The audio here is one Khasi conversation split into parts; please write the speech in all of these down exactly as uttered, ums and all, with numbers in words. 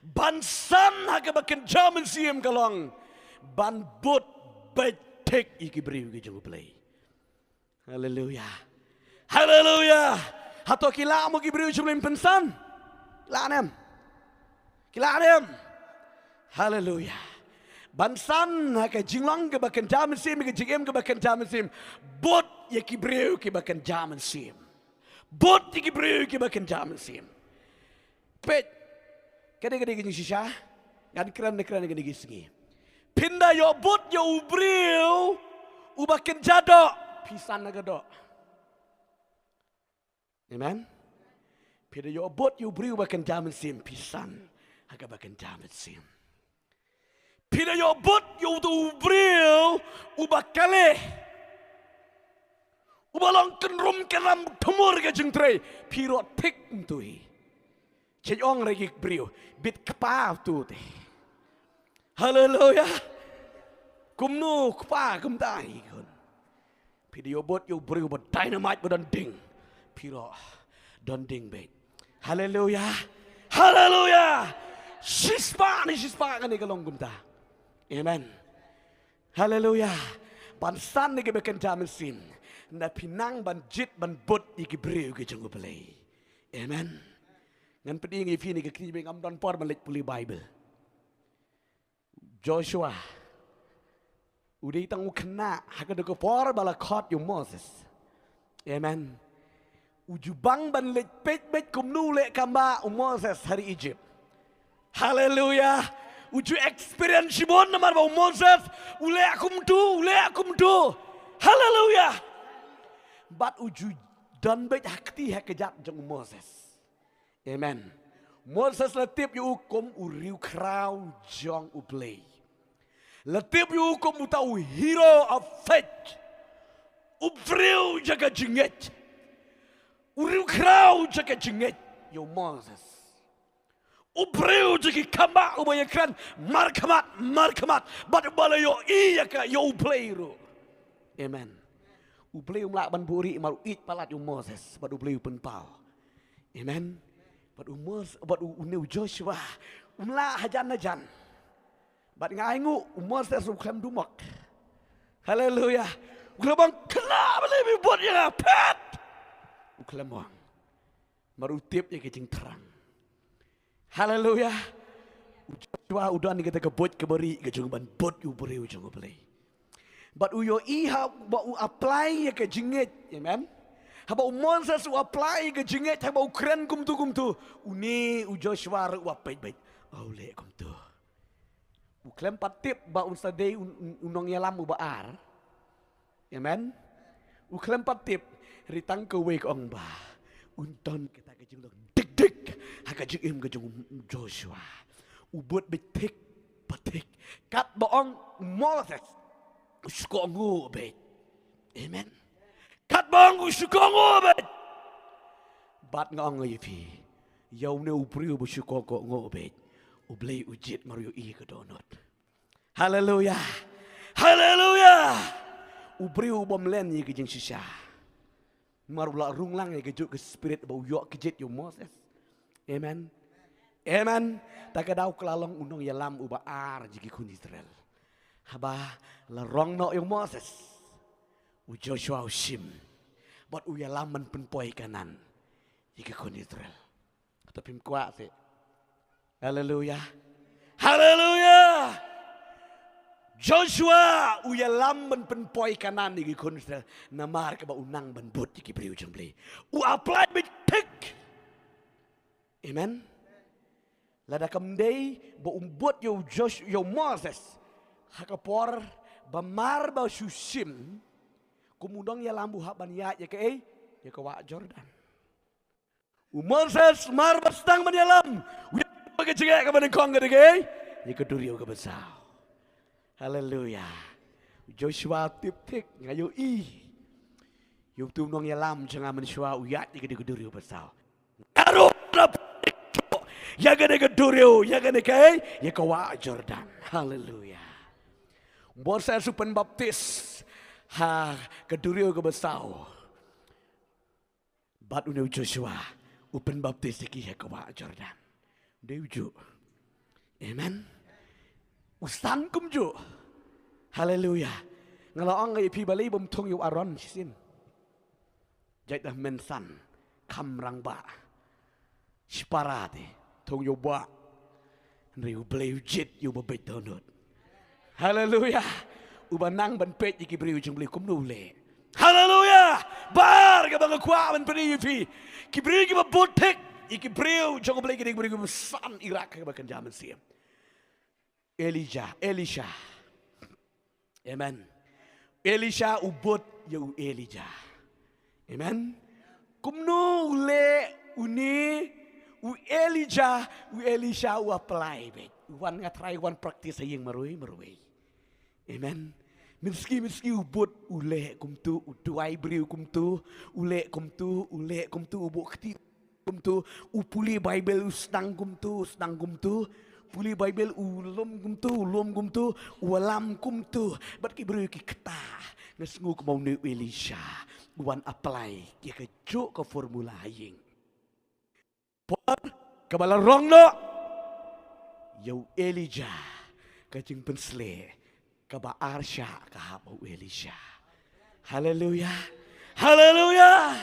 Ban san ha kaba kynja mynsiem ka long ban bud beit thik ïa ki briew ki jong U Blei. Haleluya. Haleluya. Hato ki lah mo ki briew jong U Blei ban pynsan? Lah ne em? Ki lah ne em? Haleluya. Ban san ha ka jinglong kaba kynja mynsiem, ka jingim kaba kynja mynsiem, bud ïa ki briew kiba kynja mynsiem. Bud ïa ki briew kiba kynja mynsiem. Peit. Kane kane ka jingshisha. Ngan kren, kren kane ka sngi. Phin da ïoh bud ïa u briew uba kynja doh, phi san ha ka doh. Amen. Phi da ïoh bud ïa u briew uba kynja mynsiem, phi san ha kaba kynja mynsiem. Phi da ïoh bud ïa u briew uba kale, uba long kynrum kynram thmur ka jingtrei, phi ïoh thik kumto hi. Cheong re ki briew, bit kpa tu te. Haleluya. Kumno kpa kumta hi khun. Phi da ïoh bud ïa u briew ba dynamite ba don ding. Phi ïoh don ding beit. Haleluya. Haleluya. Shispah ne shispah kane ka long kumta. Amen. Haleluya. Ban san ne kaba kynja mynsiem. Nda phi nang ban jied ban bud ïa ki briew ki jong U Blei. Amen. Ngan pdiang ïa phi ne ka kti ba ngam don por ban leit pule Baibl. Joshua. U dei tang u khynnah ha ka dei ka por ba la khot ïa u Moses. Amen. U ju bang ban leit peit beit kumno u leh kam ba u Moses ha ri Egypt. Haleluya. U ju experience shibun namar ba u Moses u leh kumto, u leh kumto. Haleluya. Bad u ju don beit ha kti ha kjat jong u Moses. Amen. Moses la tip ïa u kum u riewkhraw jong U Blei. La tip ïa u kum uta u hero of faith. U briew jong ka jingngeit. U riewkhraw jong ka jingngeit ïa u Moses. U briew jong ki khambah uba ïakren markhmat markhmat bad uba la ïohi ïa ka ïa U Blei ruh. Amen. U Blei um lah ban buhrieh namar u ïeit palat ïa u Moses bad U Blei u pynpaw. Amen. Bad u Mos bad u, une u Joshua um lah hajan hajan. Bad nga ainguh u Moses u khlem dumok. Haleluya. U khlem ong khlem leh bud ïa nga phet. U khlem ong. Namar u tip ïa ka jingthrang. Haleluya. U Joshua u don ïa kata ka buit kaba rieh ka jong ban bud ïa u briew jong U Blei. Bad u ïohi haba u apply ïa ka jingngeit. Amen. Haba u Moses u apply ïa ka jingngeit haba u kren kumtu kumtu. Une u Joshua ruh u ap beit beit. U leh kumtu. U khlem pat tip ba un sa dei u, u, u nongïalam uba ar. Amen. U khlem pat tip, hynrei tang kawei ka ong ba un don kata ka jinglong dik dik ha ka jingim ka jong u Joshua. U bud beit thik pa thik. Katba ong u Moses u shu kohnguh beit. Amen. Katba ong u shu kohnguh beit. Bad nga ong ïa phi, ïa une u briew ba shu kohnguh beit, U Blei u jied namar u ïohi ka dohnud. Haleluya. Haleluya. U briew u bym len ïa ka jingshisha. Namar u la rung lang ïa kajuh ka spirit ba u ïoh kjit ïa u Moses. Amen. Amen. Ta ka daw ka la long u nongïalam uba ar jong ki khun Israel. Haba la rong noh ïa u Moses, u Joshua u shim bad u ïalam ban pynpoi Kanaan ïa ki khun Israel. Hato phim kwah seh? Haleluya. Haleluya. Joshua u ïalam ban pynpoi Kanaan ïa ki khun Israel namar kaba u nang ban bud ïa ki briew jong U Blei. U apply beit thik. Amen. Lada kam dei ba um bud ïa u Josh ïa u Moses ha ka por ba mar ba shu shim, kum u nongïalam u hap ban ïaid ïa kaei? Ïa ka wah Jordan. U Moses mar ba sdang ban ïalam, u ïaid ha ka jingeh kaba nyngkong, ka dei kaei? Ïa ka duriaw kaba saw. Haleluya. U Joshua tip thik, nga ïohi. Ïa uto u nongïalam jong nga mynshuwa u ïaid ïa ka duriaw kaba saw. Nga ruh nga pyrshah ïa kane ka duriaw, ïa kane kaei? Ïa ka wah Jordan. Haleluya. U Moses u pynbaptis ha ka duriaw kaba saw. Bad une u Joshua u pynbaptis ïa ki ha ka wah Jordan. Dei u juh. Amen. U san kumjuh. Haleluya. Nga la ong ïa phi balei bym thung ïa u Aaron shisien. Jait da mynsan kham rangbah. Shipara te thung ïa u bah. Hynrei U Blei u jied ïa uba beit dohnud. Haleluya. Uba nang ban peit ïa ki briew jong U Blei kumno u leh. Haleluya. Bar kaba nga kwah ban pyni ïa phi, ki briew kiba bud thik ïa ki briew jong U Blei ki dei ki briew kiba san ïa ka kaba kynja mynsiem. Elijah, Elisha. Amen. Elisha u bud ïa u Elijah. Amen. Kumno u leh une u Elijah, u Elisha u apply beit. U wan, nga trai wan practice ha ïing marwei marwei. Amen. Mynski mynski u bud, u leh kumtu, u duwai briew kumtu, u leh kumtu, u leh kumtu, u buh kti kumtu, u pule Baibl, u sdang kumtu, u sdang kumtu, pule Baibl, u lum kumtu, u lum kumtu, u wallam kumtu. Bad ki briew ki kta. Nga sngew kumba une u Elisha u wan apply ïa kajuh ka formula ha ïing. Por kaba la rong noh ïa u Elijah, ka jingpynsleh kaba arshah ka hap ha u Elisha. Haleluya. Haleluya.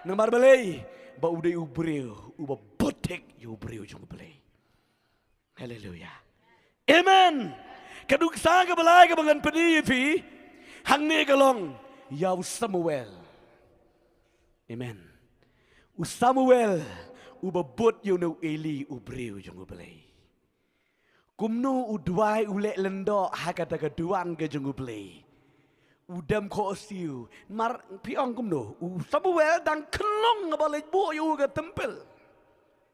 Namar balei? Ba u dei u briew uba bud thik ïa u briew jong U Blei. Haleluya. Amen. Ka nuksa kaba lai kaba ngan pyni ïa phi hangne ka long ïa u Samuel. Amen. U Samuel uba bud ïa une u Eli, u briew jong U Blei. Kumno u duwai, u leh lyndoh ha kata ka duwan ka jong U Blei. U dem khohsiew. Mar phi ong kumno, u Samuel dang khyllung haba leit buh ïa u ha ka temple.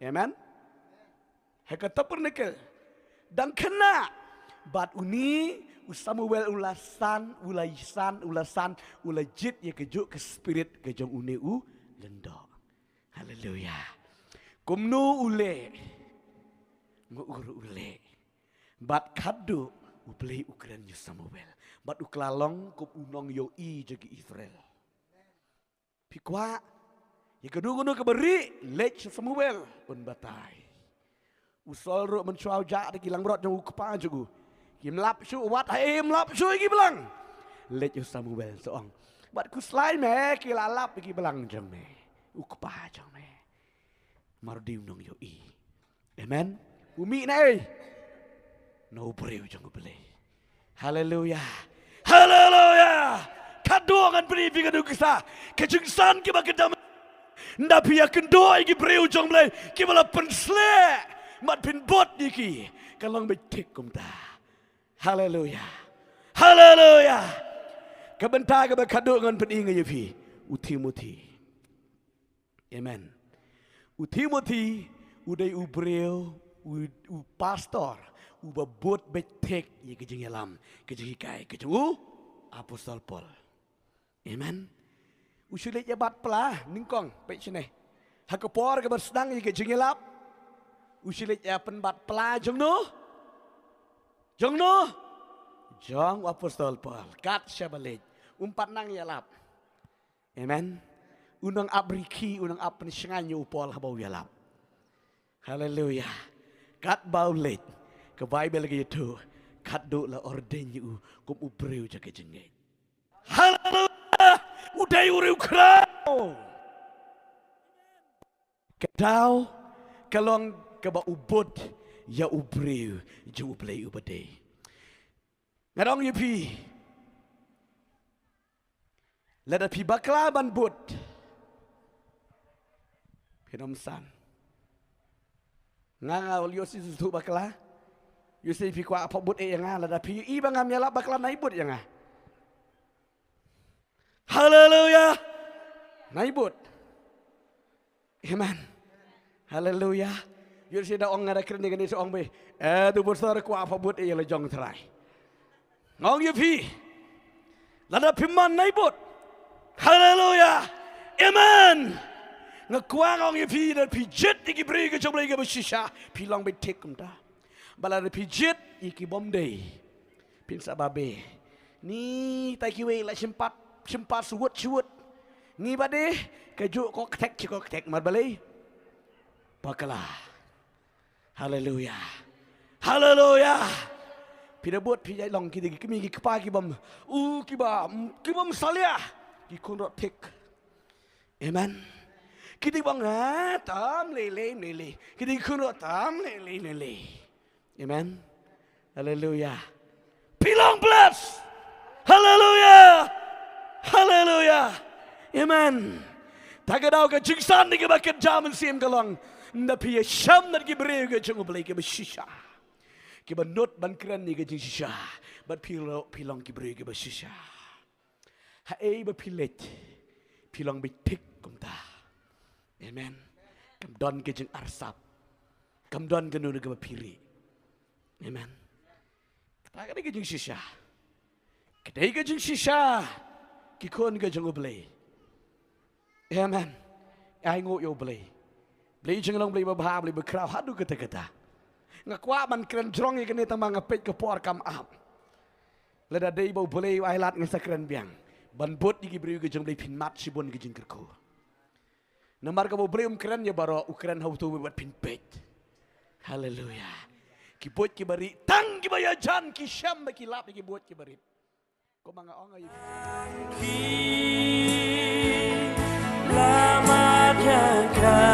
Amen. Ha ka tabernacle. Dang khynnah. Bad une u Samuel u la san, u la san, u la san, u la jied ïa kajuh ka spirit ka jong une u lyndoh. Haleluya. Kumno u leh? Nga ur u leh. Bad khadduh U Blei u kren ïa u Samuel. Bad u kylla long kum u nongïohi jong ki Israel. Phi kwah ïa kano kano kaba rieh, leit sha Samuel un batai. U Saul ruh mynshuwa u jah da ki langbrot jong u kpa jong u. Kim lap shuh wat haei, im lap shuh ïa ki blang. Leit u Samuel sa ong, wat khuslai me, ki la lap ïa ki blang jong me, u kpa jong me. Namar u dei u nongïohi. Amen. U mih na ei? Na u briew jong U Blei. Haleluya. Haleluya. Khadduh ngan pyni ïa phi ka nuksa, ka jingsan kaba kynja. Ynda phi ïakynduh ïa ki briew jong U Blei kiba la pynsleh, mat phin bud ïa ki, ka long beit thik kumta. Haleluya. Haleluya. Ka bynta kaba khadduh ngan pyni nga ïa phi, u Timothy. Amen. U Timothy u dei u briew, u, u pastor uba bud beit thik ïa ka jingïalam, ka jinghikai ka jong u apostol Paul. Amen. U shu leit ïa bat pla, nyngkong, peit shane. Ha ka por kaba sdang ïa ka jingïalap, u shu leit ïa pynbat pla jong no? Jong no? Jong u apostol Paul. Kat shaba leit, um pat nang ïalap. Amen. U nang ap rikhi, u nang ap pynshngaiñ ïa u Paul haba u ïalap. Haleluya. Katba u leit, ka Baibl ka ïathuh, khadduh la ordain ïa u kum u briew jong ka jingngeit. Haleluya. U dei u riewkhraw. Ka daw ka long kaba u bud ïa u briew jong U Blei uba dei. Nga ong ïa phi, lada phi bakla ban bud, phin ym san. Nga, nga ïohi shisha bakla. Ïohi phi kwah pha bud eh ïa nga, lada phi i ba ngam ïalap bakla, nai bud ïa nga. Haleluya. Nai bud. Amen. Haleluya. Ïohi da ong nga da kren ïa kane, sa ong beit, eh, tu pastor kwah pha bud eh ïa la jong Trai. Nga ong ïa phi, lada phim mon, nai bud. Haleluya. Amen. Nga kwah nga ong ïa phi, lada phi jied ïa ki briew ka jong U Blei kaba shisha, phi long beit thik kumta. Bad lada phi jied ïa ki bym dei, phin sa babe. Ni tai kiwei la shim pat, shim pat shuh wut shuh wut. Ni ba dei kajuh, ko ktek shi ko ktek, namar balei? Bakla. Haleluya. Haleluya. Phi da bud phi ïai long ki dei ki kmie ki kpa ki bym, u ki bym, ki bym salia, ki khun rot thik. Amen. Ki dei bang ha tam lei lei lei lei. Ki dei khun rot tam lei lei lei lei. Amen. Haleluya. Phi long bless. Haleluya. Haleluya. Amen. Ta ka daw ka jingsan ni ka ba kit jam siem ka long, nda phi ïa sham na ki briew ka jong U Blei ki ba shisha, ki ba nud ban kren ni ka jingshisha. Bad phi lo-, phi long ki briew ki ba shisha. Ha ei ba phi leit, phi long beit thik kumta. Amen. Kam don ka jingarsap. Kam don kano kano ka ba phi ri. Amen. Kata ka dei ka jingshisha. Ka dei ka jingshisha. Ki khun ka jong U Blei. Amen. Ai nguh ïa U Blei. Blei jinglong, Blei babha, Blei bakhraw haduh katta katta. Nga kwah ban kren jrong ïa kane tang ba nga peit ka por kam ap. Lada dei ba U Blei u ai lad ngan sa kren biang. Ban bud ïa ki briew ki jong U Blei phin mad shibun ki jingkyrkhu. Namar kaba U Blei um kren ïa baroh, u kren ha uto uwei wat phin peit. Haleluya. Ki buit ki barit, tang ki ba ïajan ki shem ba ki lap ïa ki buit ki barit. Kumba nga ong ïa ki. Ki la mad ïa ka